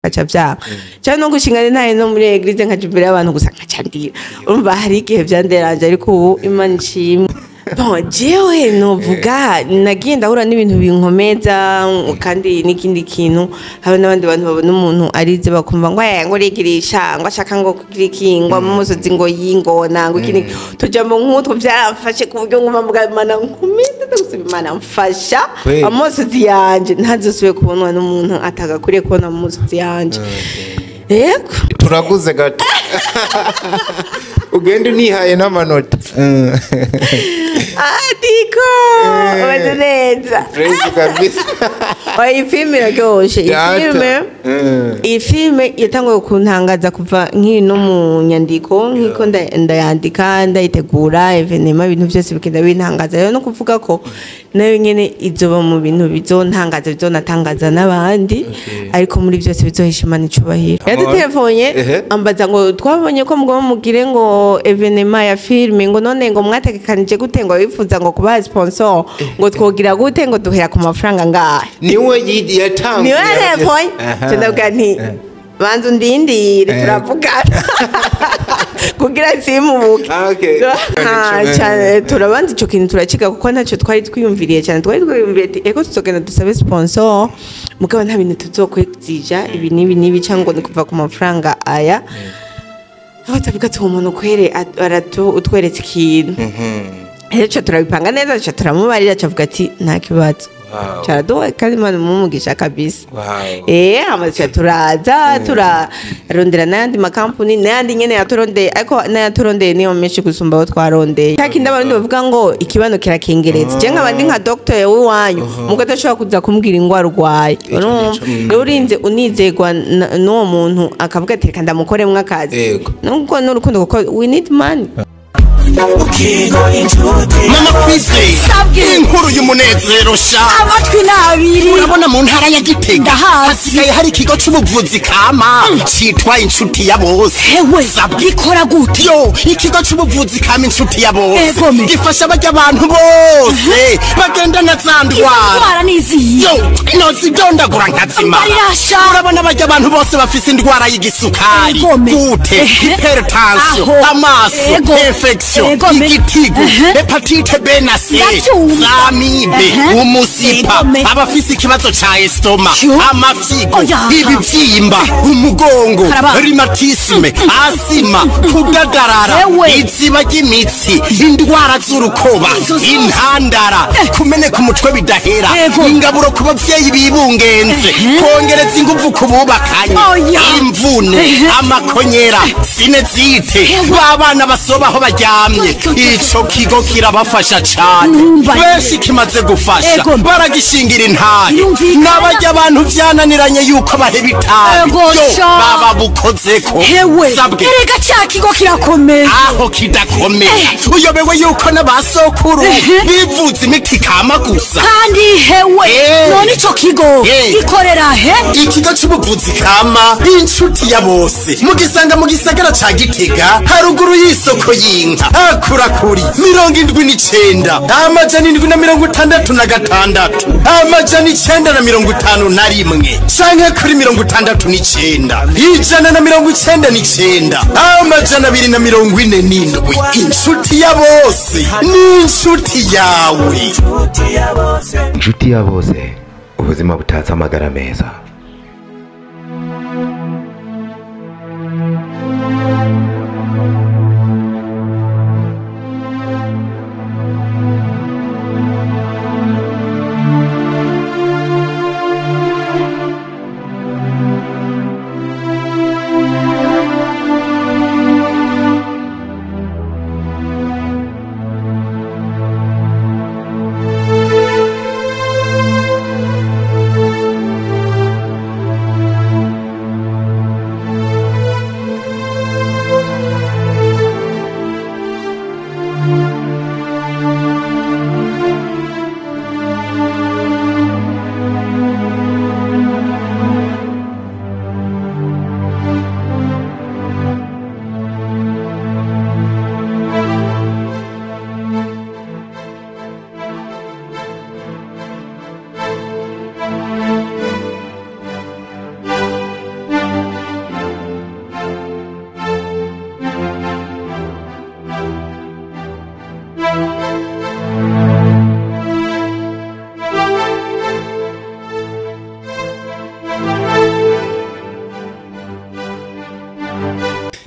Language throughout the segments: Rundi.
Bikaca vyanga, cyangwa no gushinga ntaye no muri église, nkaja imbere y'abantu gusa nkaca ndira. Urumva hari igihe vyanderanje, ariko ubu Imana ishimwe. Bon, jewe novuga nagiye ndahura n'ibintu binkomeza. Kandi n'ikindi kintu, hari n'abandi bantu babona umuntu arize bakumva ngo ngo urigirisha, ngo ashaka ngo kugira iki, ngo amusozi, ngo yingona, ngo iki n'iki. Tujambo nk'utwo byaramfashe ku buryo nguma mvuga: "Imana nkomeze, ndagusaba Imana mfasha amosozi yanje ntazosubire kubonwa n'umuntu atagakwiriye kubona amosozi yanje." Yego. Turaguze gato, ugenda unihaye n'amanota. Atiko umeze neza. Fresh kabisa. Oya, iyi filime iraryoshe, iyi Data. filime. Iyi filime yatanguye kuntangaza kuva nkiri no mu nyandiko, nk'iko ndayandika, ndayitegura événement, ibintu byose bigenda bintangaza. Rero no kuvuga ko nayo nyene izoba mu bintu bizontangaza, bizonatangaza n'abandi, ariko muri byose bizohesha Imana icubahiro. Yadutelefone ambaza ngo twabonye ko mugomba mugire ngo événement ya filime, ngo none ngo mwategekanije gute, ngo bifuza ngo kubaha sponsor, ngo twogira gute, ngo duhera ku mafaranga ngahe. Niwe yatanguye. Niwe telefone. Ndavuga nti banza undindire, turavugana kugira simubuke. Ah, okay. Ah, cyane turabanza ico kintu turakiga, kuko ntacyo twari twiyumviriye cyane. Twari twiyumviriye ati ego, tuzogenda dusabe sponsor, mugabo nta bintu tuzokwizija ibi n'ibi n'ibi, cyangwa ngo ni kuva ku mafaranga aya. Aho tuvuga ati uwo muntu kwere aratu utweretse ikintu. Rero ico turabipanga neza, ico turamubarira, acavuga ati nta kibazo. Caraduha kandi Imana imumugisha kabisa. Amaze turaza turarondera n'ayandi makampuni, n'ayandi nyene yaturondeye, ariko n'ayaturondeye niyo menshi gusumba abo twarondeye. Kakindi abarundi bavuga ngo ikibano kirakengereza. Je nkaba ndi nka docteur w'iwanyu, mugo adashobora kuza kumbwira ingwara urwaye. Urumva? Rero urinze unizegwa n'uwo muntu, akavuga ati reka ndamukoremwo akazi. Nubwo n'urukundo, kuko we need money. Mama Kwizera, inkuru y'umunezero sha. Amatwi n'abiri. Urabona mu ntara ya Gitega Ndahazi. hasigaye hari ikigo c'ubuvuzi kama citwa Inshuti ya Bose. Hewe. Sabwe. Gikora gute? Yo, ikigo c'ubuvuzi kama Inshuti ya Bose gifasha barya abantu bose bagendana za ndwara. Indwara n'iziyi? Yo, nozidondagura nkazimara. Mbarirasha. Urabona barya abantu bose bafise indwara y'igisukari, goutte, hypertension, amaso, infection, igitigu, hépatite B na C, Ndabyumva. amibe, umusipa, abafise ikibazo ca estomac, amafyigo, Oya. ibivyimba, umugongo, Karaba. rhumatisme, asima, kudadarara, iziba ry'imitsi, indwara z'urukoba, Izo zose. intandara, kumeneka umutwe bidahera, ingaburo ku bavyeyi bibungenze, kongereza inguvu ku bubakanye, imvune, amakonyera, sinusite, b'abana basoba aho baryamye. Ico kigo kirabafasha cane. Numva. Benshi kimaze gufasha baragishingira intahe. Birumvikana. N'abarya abantu vyananiranye yuko baheba itabi, yo, baba bukozeko. Hewe. Sabwe. Erega cya kigo kirakomeye. Aho kidakomeye, uyobewe yuko n'abasokuru bivuza imiti kama gusa? Kandi hewe, none ico kigo gikorera he? Ikigo c'ubuvuzi kama Inshuti ya Bose mugisanga mu gisagara ca Gitega, haruguru y'isoko y'inka, akurakuri 79 766 951 canke kuri 69 199 247. Inshuti ya Bose ni inshuti yawe. Inshuti ya Bose, ubuzima butatse amagara meza.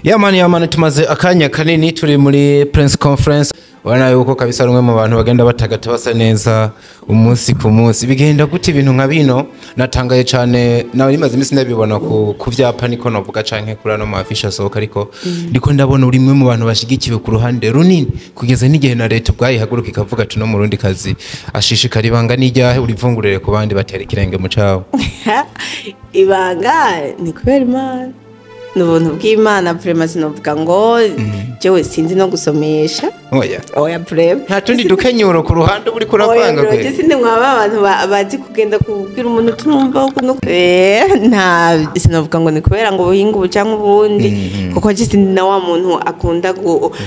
Yamani yamani, tumaze akanya kanini turi muri press conference. Ubona yuko kabisa rumwe mu bantu bagenda batagata, basa neza umunsi ku munsi. Bigenda gute ibintu nka bino? Natangaye cyane, nawe rimaze iminsi ndabibona ku vyapa, niko novuga, canke kuri ano ma affiche asohoka, ariko ndiko ndabona uri umwe mu bantu bashigikiwe ku ruhande runini, kugeza n'igihe na leta ubwayo ihaguruka ikavuga ati no murundi kazi ashishikara. Ibanga n'iryahe? Urivungurire ku bandi batera ikirenge mu cawe. Ibanga ni kubera Imana, ni ubuntu bw'Imana vraiment. Sinovuga ngo jewe sinzi no gusomesha. Oya. Oya, vraiment. Nta tundi dukenyuro ku ruhande uri kurapanga? Oya, kwe sindi mwaba abantu bazi kugenda kubwira umuntu tumva ukuntu nta sinovuga ngo ni kubera ngo ubuhinga ubu cyangwa ubundi, kuko je sindi na wa muntu akunda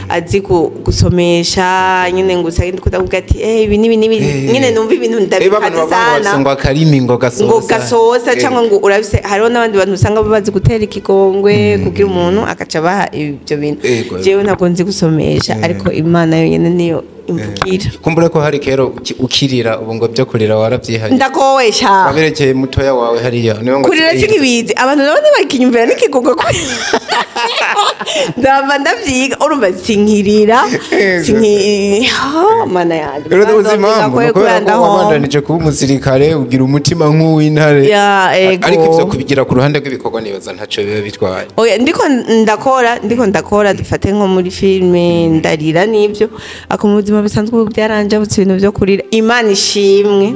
azi gusomesha nyine, ngo usanga ndikunda kuvuga ati ibi nibi nibi. Nyine numva ibintu abantu ndabikaze bavuga ngo bafise sana ngo akarimi ngo gasosa. Ngo gasosa, cyangwa ngo urabise. Hariho n'abandi bantu usanga bazi gutera ikigongwe kugira umuntu agaca baha ibyo bintu. Jewe ntabwo nzi gusomesha, ariko Imana yonyine niyo imvugira. Kumbura ko hari kera ukirira, ubu ngo byo kurira warabyihanye? Ndakowesha. Waberekeye mutoya wawe hariya niwe ngo Kurira sinkibizi, abantu nabo ntibakinyumvira n'ikigongo, ko ndava ndavyiga, urumva sinkirira sinki. Ha, mana yanjye. Rero uzi impamvu ni ukubera ko wabandanije kuba umusirikare, ugira umutima nk'uw'intare. Ya, ego. Ariko ivyo kubigira ku ruhande rw'ibikorwa nibaza ntaco biba bitwaye. Oya, ndiko ndakora dufate nko muri filime ndarira n'ibyo, ako mu buzima busanzwe ubu byaranjabutse ibintu byo kurira. Imana ishimwe.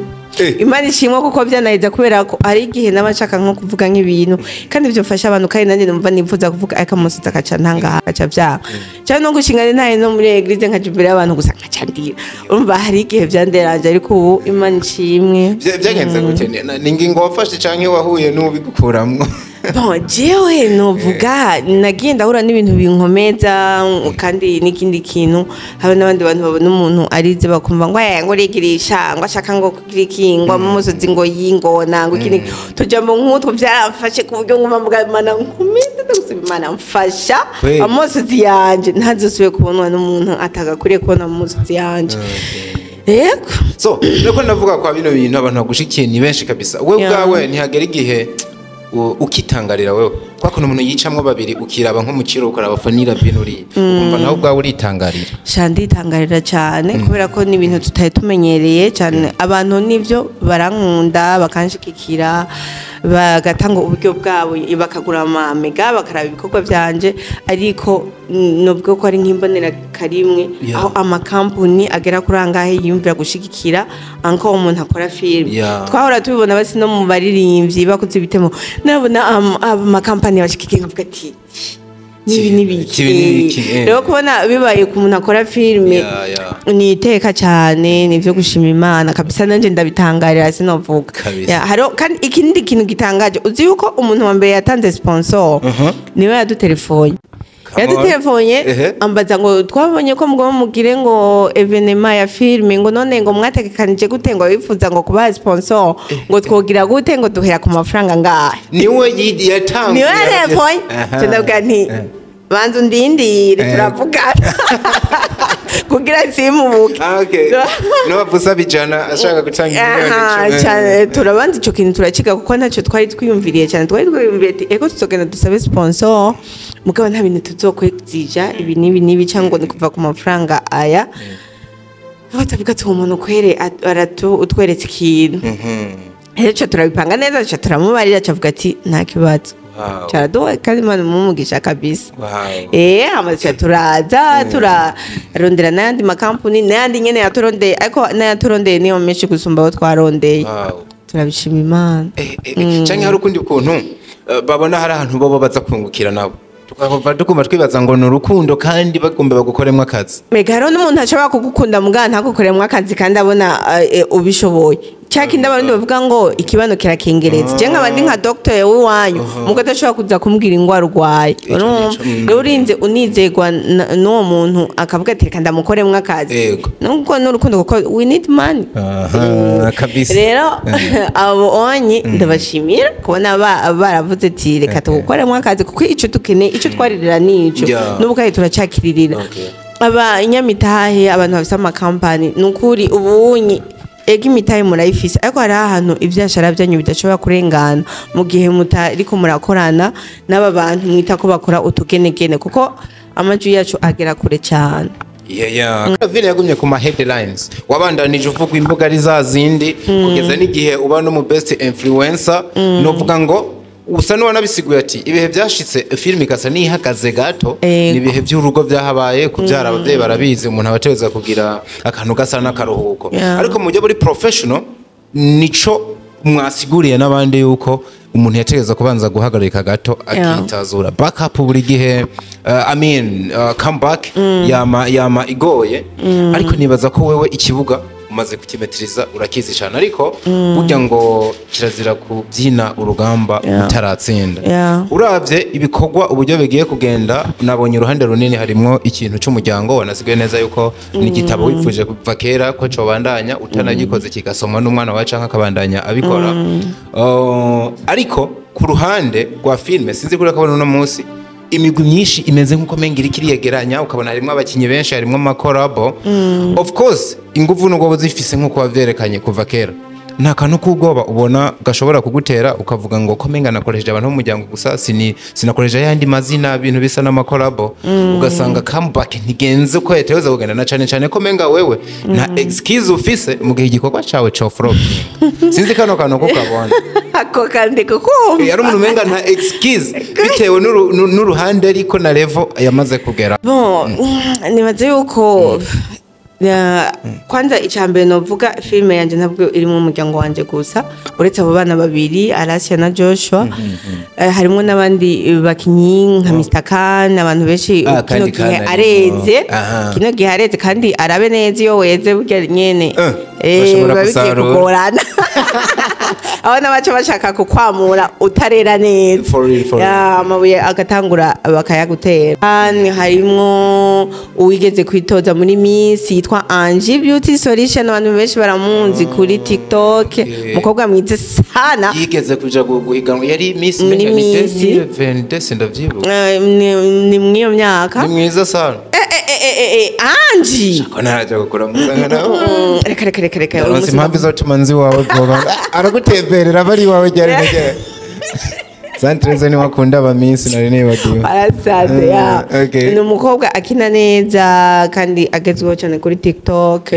Imana ishimwe, kuko byanaheza, kubera ko hari igihe naba nshaka nko kuvuga nk'ibintu kandi byofasha abantu, kandi nanjye numva nifuza kuvuga, ariko amusozi akaca ntangaha, agaca byanga, cyangwa no gushinga ntaye no muri église, nkaja imbere y'abantu gusa nkaca ndira. Urumva hari igihe byanderanje, ariko ubu Imana ishimwe. Byagenze gute? Ni ingingo wafashe canke wahuye n'ubigukuramwo? Bon, jewe novuga nagiye ndahura n'ibintu binkomeza, kandi n'ikindi kintu, hari n'abandi bantu babona umuntu arize bakumva ngo ngo rigirisha, ngo ashaka ngo kugira iki, ngo amusozi, ngo yingona, ngo iki n'iki. Tujambo nk'utwo byaramfashe ku buryo nguma mvuga: "Imana nkomeze, ndagusaba Imana mfasha amosozi yanje ntazosubire kubonwa n'umuntu atagakwiriye kubona amosozi yanje." Yego. So nako ndavuga kwa bino bintu, abantu bagushikiye ni benshi kabisa. Wewe ubwawe ntihagera igihe ukitangarira wewe kwa kuntu umuntu yicamwo babiri, ukiraba nko mu kiro, ukaraba Fanny Lavine uriya, ukumva nawe ubwawe uritangarira? Sha, nditangarira cyane, kubera ko ni ibintu tutari tumenyereye cyane. Abantu nibyo barankunda, bakanshigikira, bagatanga uburyo bwabo, bakagura amamega, bakaraba ibikorwa byanje, ariko nubwo ko ari nk'imbonera karimwe aho amakampuni agera kuri angahe yiyumvira gushigikira anko umuntu akora filime. Twahora tubibona basi no mu baririmbyi bakoze ibitemo, nabona amakampani bashigikiye nkavuga ati nibi nibiki. Kibi n'ibiki, eh. Rero kubona bibaye ku muntu akora filime ni iteka cyane, ni ibyo gushima Imana kabisa. Nanjye ndabitangarira, sinovuga. Kabisa. Ya, hariho kandi ikindi kintu gitangaje. Uzi yuko umuntu wa mbere yatanze sponsor niwe yadutelefone? Come on. Yadutelefone ambaza ngo twabonye ko mugomba mugire ngo événement ya filime, ngo none ngo mwategekanije gute, ngo bifuza ngo kubaha sponsor, ngo twogira gute, ngo duhera ku mafaranga ngahe. Niwe yatanguye? Niwe yatelefone. Ndavuga nti banza undindire, turavugana kugira simubuke. Ah, okay. Niwe usaba 100 ashaka gutanga miliyoni Aha, 10. cyane. Turabanza ico kintu turakiga, kuko ntacyo twari twiyumviriye cyane. Twari twiyumviriye ati ego tuzogenda dusabe sponsor, mugabo nta bintu tuzokwezija ibi n'ibi n'ibi, cyangwa ngo ni kuva ku mafaranga aya. Aho tuvuga ati uwo muntu kwere aratu utweretse ikintu, rero ico turabipanga neza, ico turamubarira, acavuga ati nta kibazo. Caraduha, kandi Imana imumugisha kabisa. Amaze turaza turarondera n'ayandi makampuni, n'ayandi nyene yaturondeye, ariko n'ayaturondeye niyo menshi gusumba abo twarondeye. Turabishima Imana. Canke hari ukundi kuntu babona hari ahantu bobo baza kungukira, nabo tukava tuguma twibaza ngo ni urukundo, kandi bagomba bagukoremwo akazi. Mega hariho n'umuntu ashobora kugukunda mugana ntagukoremwo akazi, kandi abona ubishoboye. Cya kindi abarundi bavuga ngo ikibano kirakengereza. Je nkaba ndi nka docteur w'iwanyu, mugo adashobora kuza kumbwira ingwara urwaye. Urumva? Nico, Rero urinze unizerwa n'uwo muntu akavuga ati reka ndamukoremwo akazi, nubwo n'urukundo, kuko we need money. Aha, kabisa. Rero abo onye ndabashimira kubona baravuze ati reka tugukoremo akazi, kuko icyo dukeneye, icyo twaririra ni ico. N'ubu kandi turacakiririra. Aba inyamitahe, abantu bafise amakampani, ni ukuri ubunyi Ego, imitahe murayifise, ariko hari ahantu ivyashara byanyu bidashobora kurengana mu gihe mutariko murakorana n'aba bantu mwita ko bakora utugenegene, kuko amajwi yacu agera kure cyane. Yeah. Vile yagumye ku ma headlines, wabandanije uvuga imbuga ari za zindi kugeza n'igihe uba no mu best influencer. Novuga ngo usa n'uwanabisiguye ati ibihe byashitse filime ikasa n'ihagaze gato. Ni ibihe by'urugo byahabaye, kubyara, ababyeyi barabizi, umuntu aba ategerezwa kugira akantu gasa n'akaruhuko. Ariko mu buryo buri professional, nico mwasiguriye n'abandi yuko umuntu yategereza kubanza guhagarika gato, akitazura backup buri gihe. I mean, comeback yama igoye, ariko nibaza ko wewe ikibuga umaze kukimetiriza, urakizi cyane. Ariko burya ngo kirazira kubyina urugamba utaratsinda. Uravye ibikorwa uburyo bigiye kugenda, nabonye uruhande runini harimwo ikintu c'umuryango. Wanasigaye neza yuko ni igitabo wifuje kuva kera ko cobandanya, utanagikoze kigasomwa n'umwana wawe canke akabandanya abikora. Ariko ku ruhande rwa filime, sinzi kuri akabona uno munsi imigwi myinshi imeze nk'uko menga iriko iriyegeranya, ukabona harimwo abakinyi benshi, harimwo ama collabo. Of course, inguvu nubwo zifise nk'uko wavyerekanye kuva kera, nta kantu k'ubwoba ubona gashobora kugutera ukavuga ngo ko menga nakoresheje abantu b'umuryango gusa, sinakoresheje ayandi mazina, ibintu bisa n'ama collabo, ugasanga comeback ntigenze uko yategerezwa kugenda, na cane cane ko menga wewe nta excuse ufise mu gihe igikorwa cawe co flop? Sinzi kano kantu ko kabona. Ako kandi kukumva. Yari umuntu umenga nta excuse bitewe n'uruhande ariko na level yamaze kugera. Bon, nibaze yuko kwanza icambere novuga, filime yanje ntabwo iri mu muryango wanje gusa, uretse abo bana babiri, Alasia na Joshua. Harimwo n'abandi bakinyi nka Mr Khan, abantu benshi. Ah, kino kandi gihe Khan areze. arimwo. Aha. Kino gihe areze kandi arabe neza, iyo weze burya nyene bashobora biba bigiye gusarura. kugorana, aho n'abaca bashaka kukwamura utarera neza. For real, for real. Ya, amabuye agatangura bakayagutera. Kandi harimwo uwigeze kwitoza muri Miss yitwa Angie Beauty Solution, abantu benshi baramuzi kuri TikTok. Umukobwa mwiza sana. Yigeze kuja guhiganwa, yari Miss Muri Menga ni Miss. 2022, sindavyibuka. Ni mw'iyo myaka. Ni mwiza sana. Angie. Ko naraja gukora musanga nawe. Reka, reka, reka, reka, uyu Ndaronse munsi impamvu izotuma nzi iwawe vuba, aragutemberera bari iwawe ryari na ryari. Santreze niwe akunda aba Miss, nari nibagiwe. Arasaze ya. Okay. Ni umukobwa akina neza kandi agezweho cyane kuri TikTok.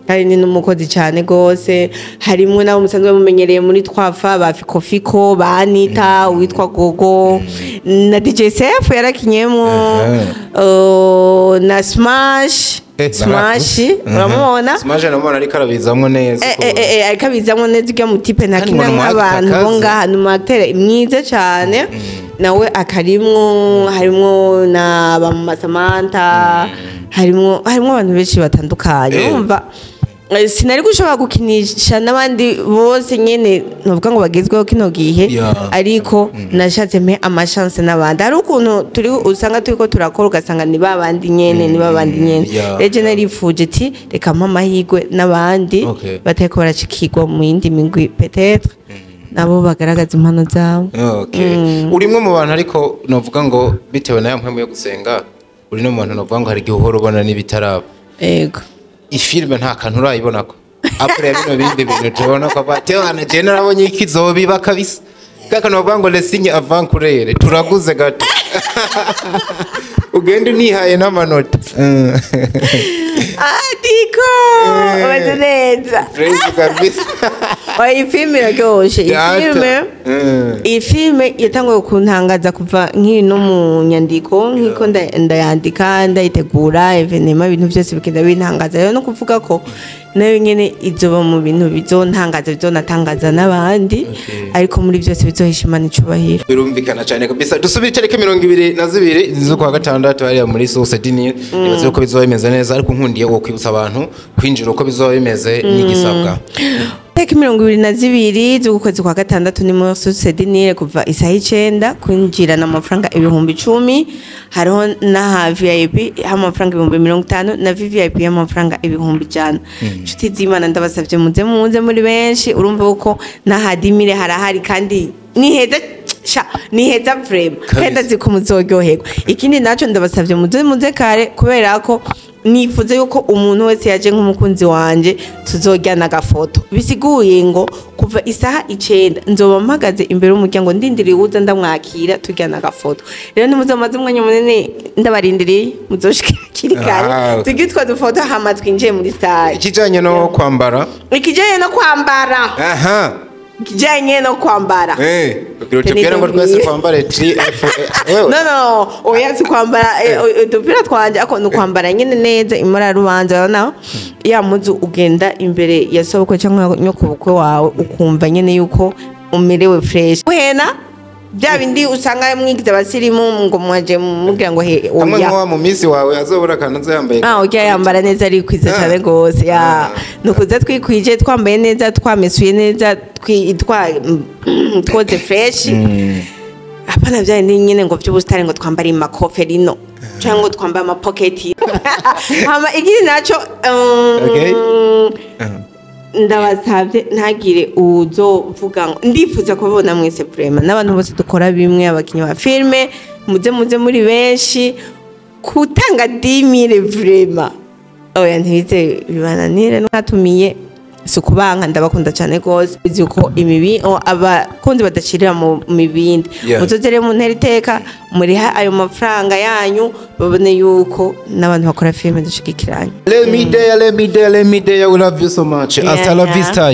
Kandi ni n'umukozi cyane gose. Harimwo nabo musanzwe mumenyereye muri twafa, ba Fikofiko, ba Anita, uwitwa Gogo na DJ Sef yarakinyemo. Na Smash. Smash uramubona? Smash namubona, ariko arabizamwo neza. Ariko abizamwo neza, ujya mu type Kandi ntakina ngo ni umu nk'abantu bo actor. Ngaha ni umu acteur mwiza cyane, nawe akarimwo. Harimwo na ba Mama Samantha, harimwo abantu benshi batandukanye. Urumva, sinari gushobora gukinisha n'abandi bose nyene novuga ngo bagezweho kino gihe, ariko nashatse mpe ama chance n'abandi. Hari ukuntu turi usanga turiko turakora, ugasanga ni babandi nyene, ni babandi nyene. Rero je narifuje ati reka mpe amahirwe n'abandi batariko barashikirwa mu yindi migwi, peut-être nabo bagaragaza impano zabo. Okay. Urimwe mu bantu, ariko novuga ngo bitewe nayo mpamvu yo gusenga, uri no mu bantu novuga ngo hari igihe uhora ubona n'ibitaraba. Yego. Ifilme nta kantu urayibonako après ya bino bindi bintu tubona ko tewana je narabonye ikizobiba kabisa, kaka novuga ngo les signes avant-coureur turaguze gato, ugende unihaye n'amanota. Atiko umeze neza. Fresh kabisa. Oya, iyi filime iraryoshe, iyi Data. filime. Iyi filime yatanguye kuntangaza kuva nkiri no mu nyandiko, nk'iko ndayandika, ndayitegura, événement, ibintu byose bigenda bintangaza. Rero no kuvuga ko nayo nyene izoba mu bintu bizontangaza, bizonatangaza n'abandi, ariko muri byose bizohesha Imana icubahiro. Birumvikana cyane kabisa. Dusubire itariki 22 z'ukwa gatandatu hariya muri Source du Nil. Nibaze ko bizoba bimeze neza, ariko nkundiye wo kwibutsa abantu kwinjira uko bizoba bimeze n'igisabwa. Tariki 22 z'ukwezi kwa gatandatu ni muri Source du Nil kuva isaha 9, kwinjirana amafaranga 10,000. Hariho n'aha VIP y'amafaranga 50,000 na VVIP y'amafaranga 100,000. Inshuti z'Imana, ndabasabye muze, muze muri benshi. Urumva ko n'aha 10 000 harahari kandi ni heza sha, ni heza vraiment, kandi ndazi ko muzoryoherwa. Ikindi naco, ndabasabye muze, muze kare, kubera ko Nifuze yuko umuntu wese yaje nk'umukunzi wanje tuzojyana agafoto. Bisiguye ngo kuva isaha 9 nzoba mpagaze imbere y'umuryango ndindiriye uza ndamwakira tujyana agafoto. Rero ntimuzomaze umwanya munini ndabarindiriye, muzoshike hakiri kare tujye utwo dufoto hama twinjiye muri salle. Ikijanye no kwambara, ikijanye no kwambara, aha, ikijanye no kwambara, kugira utubwire ngo twese twambare 3F. No, oya si kwambara udupira twanje, ako ni kwambara nyine neza imora rubanza. Naho ya muzu ugenda imbere ya sobukwe cyangwa nyokubukwe wawe ukumva nyine yuko umerewe fresh. Hena bya bindi usanga mwigize abasirimu ngo mwaje mugira ngo he oya, hamwe mu minsi wawe azobura kantu nzo yambaye. Ujya yambara neza ari kwiza cyane gose ya nukuza twikwije twambaye neza twamesuye neza twoze fresh. Apana bya bindi nyine ngo by'ubusitani ngo twambare amakofe rino cyangwa ngo twambare amapoketi. Hama ikindi naco ndabasabye ntagire uzovuga ngo ndifuza kubabona mwese vraiment n'abantu bose dukora bimwe, abakinyi ba filme muze muri benshi kutanga 10000 vraiment oya ntibize bibananire. Natumiye sukubanka ndabakunda cyane gose, uzi uko imibi abakunzi badashirira mu mibindi. Muzozere mu ntera iteka muriha ayo mafaranga yanyu babone yuko n'abantu bakora filme dushigikiranye. Let me there, let me there, let me there, we love you so much. Hasta la vista.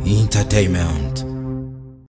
Entertainment.